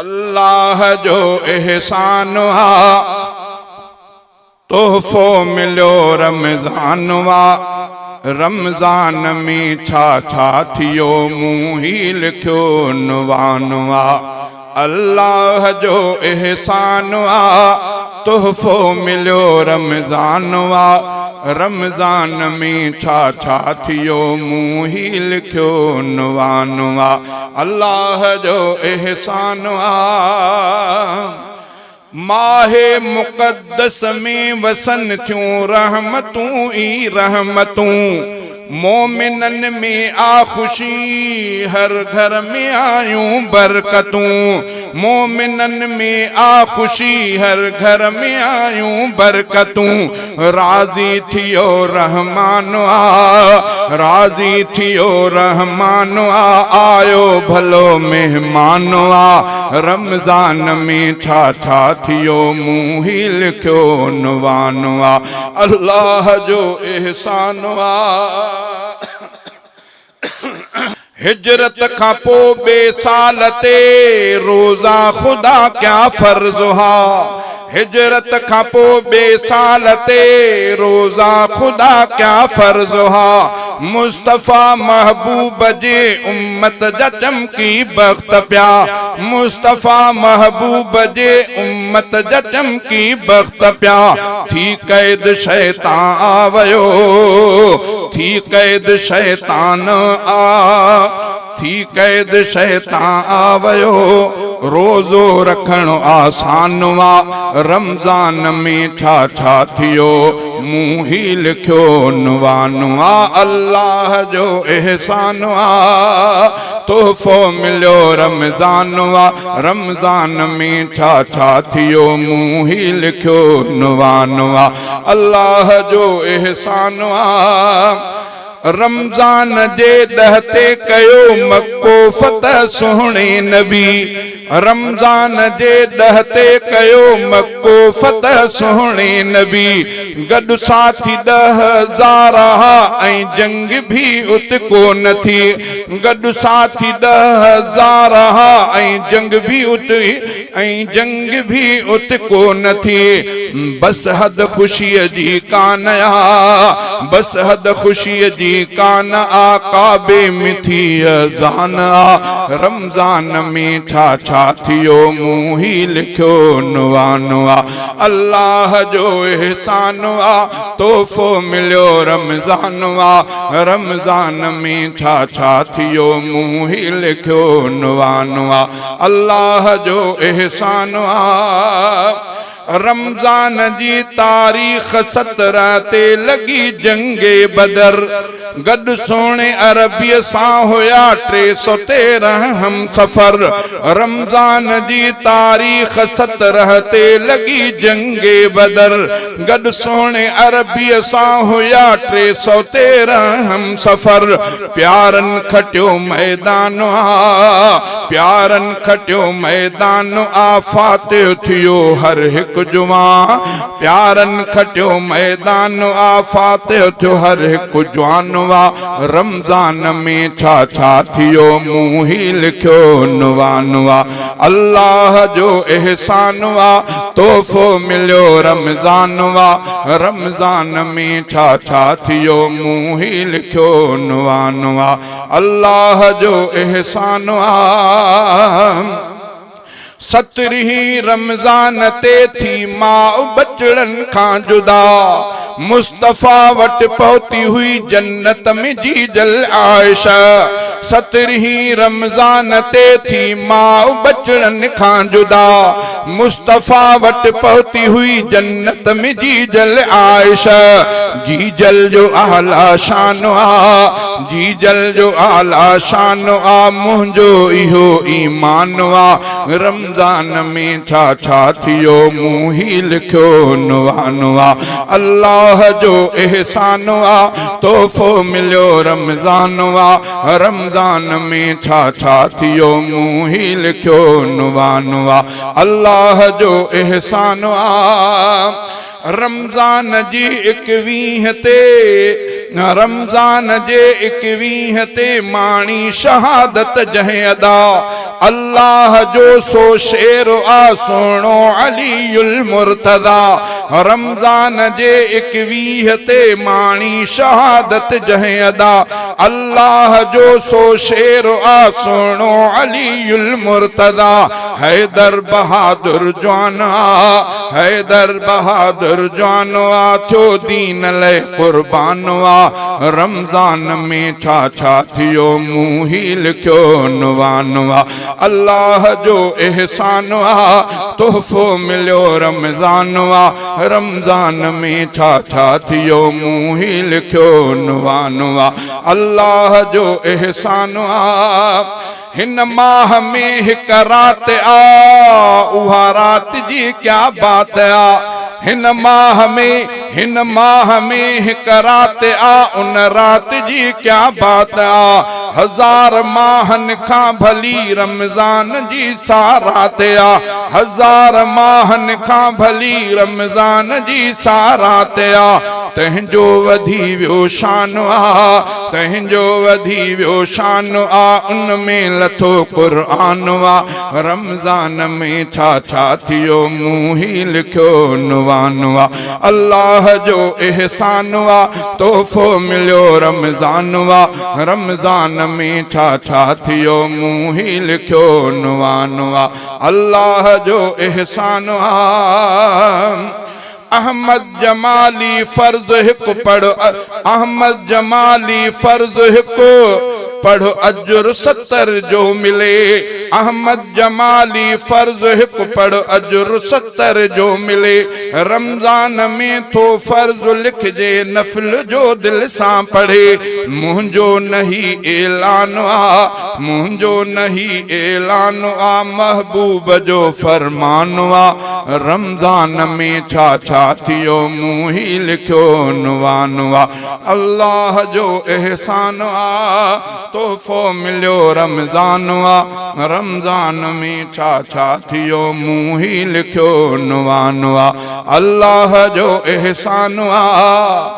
الله جو احسان آ تحفو مليو رمضان وا رمضان ۾ ڇا ڇا ٿيو مون هي لکيو عنوان آ الله جو احسان آ تحفو مليو رمضان وا رمضان ۾ ڇا ڇا ٿيو مون هي لکيو عنوان آ الله جو احسان آ. ماهه مقدس ۾ وسن ٿيون رحمتون ئي رحمتون مومنن ۾ آ خوشي هر گهر ۾ آيون برڪتون مومنن ۾ آ خوشي هر گهر ۾ آيون برڪتون راضي ٿيو رحمان آ راضي ٿيو رحمان آ آيو ڀلو مهمان آ رمضان ۾ ڇا ڇا ٿيو مون هي لکيو عنوان آ الله جو احسان آ. هجرت کان پو ٻئي سال تي روزا خدا ڪيا فرض ها هجرت کان پو ٻئي سال تي روزا خدا ڪيا فرض ها مصطفيٰ محبوب جي امت جا چمڪي بخت پيا مصطفيٰ محبوب جي امت جا چمڪي بخت پيا ٿي قيد شيطان آ ويو ٿي قيد شيطان آ ٿي قيد شيطان آ ويو روزو رکڻ آسان آ رمضان ۾ ڇا ڇا ٿيو مون هي لکيو عنوان آ الله جو احسان آ تحفو مليو رمضان آ رمضان ۾ ڇا ڇا ٿيو مون هي لکيو عنوان آ الله جو احسان آ رمضان جي ڏهه تي ڪيو مڪو فتح سهڻي نبي رمضان جي ڏهه تي ڪيو مڪو فتح سهڻي نبي گڏ ساٿي 10,000 ها ۽ جنگ ڀي ات ڪو نه ٿي گڏ ساٿي 10,000 ها ۽ جنگ ڀي ات ۽ جنگ ڀي ات ڪو نه ٿي بس حد خوشيء جي ڪانه آ بس حد خوشيء جي ڪانه آ ڪعبي ۾ ٿي اذان آ رمضان ۾ ڇا ڇا ٿيو مون هي لکيو عنوان آ الله جو احسان آ تحفو مليو رمضان آ رمضان ۾ ڇا ڇا ٿيو مون هي لکيو عنوان آ الله جو احسان آ رمضان جي تاريخ 17 تي لڳي جنگ بدر گڏ سهڻي عربيء سان هيا 313 هم سفر رمضان جي تاريخ 17 تي لڳي جنگ بدر گڏ سهڻي عربيء سان هيا 313 هم سفر پيارن کٽيو ميدان آ پيارن کٽيو ميدان آ فاتح ٿيو هر هڪ جوان پيارن کٽيو ميدان آ فاتح ٿيو هر هڪ جوان آ رمضان ۾ ڇا ڇا ٿيو مون هي لکيو عنوان آ الله جو احسان آ تحفو مليو رمضان آ رمضان ۾ ڇا ڇا ٿيو مون هي لکيو عنوان آ الله جو احسان آ سترهين رمضان تي ٿي ماء ٻچڙن کان جدا مصطفيٰ وٽ پهتي هئي جنت ۾ جيجل عائشه سترهين رمضان تي ٿي ماء ٻچڙن کان جدا مصطفيٰ وٽ پهتي هئي جنت ۾ جيجل عائشه جيجل جو اعليٰ شان آ جيجل جو اعليٰ شان آ منهنجو اهو ايمان آ رمضان ۾ ڇا ڇا ٿيو مون هي لکيو عنوان آ الله جو احسان آ تحفو مليو رمضان آ رمضان ۾ ڇا ڇا ٿيو مون هي لکيو عنوان آ الله جو احسان آ رمضان جي ايڪويهه تي رمضان جي ايڪويهه تي ماڻي شهادت جنهن ادا. الله جو سو شعر آ سهڻو علي المرتضيٰ رمضان جي ايڪويهه تي ماڻي شهادت جنهن ادا الله جو سو شعر آ سهڻو علي المرتضيٰ حيدر بهادر جوان آ حيدر بهادر جوان آ ٿيو دين لئه قربان آ رمضان ۾ ڇا ڇا ٿيو مون هي لکيو عنوان آ الله جو احسان آ تحفو مليو رمضان آ رمضان ۾ ڇا ڇا ٿيو مون هي لکيو عنوان آ الله جو احسان آ هن ماهه ۾ هڪ رات آ اها رات جي ڪيا بات آ هن ماهه ۾ هن ماهه ۾ هڪ رات آ ان رات جي ڪيا بات آ هزار ماهن کان ڀلي رمضان جي سا رات آ هزار ماهن کان ڀلي رمضان جي سا رات آ تنهنجو وڌي ويو شان آ تنهنجو وڌي ويو شان آ ان ۾ لٿو قرآن آ رمضان ۾ ڇا ڇا ٿيو مون هي لکيو عنوان آ الله جو احسان آ تحفو مليو رمضان آ رمضان ۾ ڇا ڇا ٿيو مون هي لکيو عنوان آ الله جو احسان آ. احمد جمالي فرض هڪ پڙهه احمد جمالي فرض هڪ پڙهه اجر ستر جو ملي احمد جمالي فرض هڪ پڙهه اجر ستر جو ملي رمضان ۾ ٿو فرض لکجي نفل جو دل سان پڙهي منهنجو نه هي اعلان آ منهنجو نه هي اعلان آ محبوب جو فرمان آ رمضان ۾ ڇا ڇا ٿيو مون هي لکيو عنوان آ الله جو احسان آ تحفو مليو رمضان آ رمضان ۾ ڇا ڇا ٿيو مون هي لکيو عنوان آ الله جو احسان آ.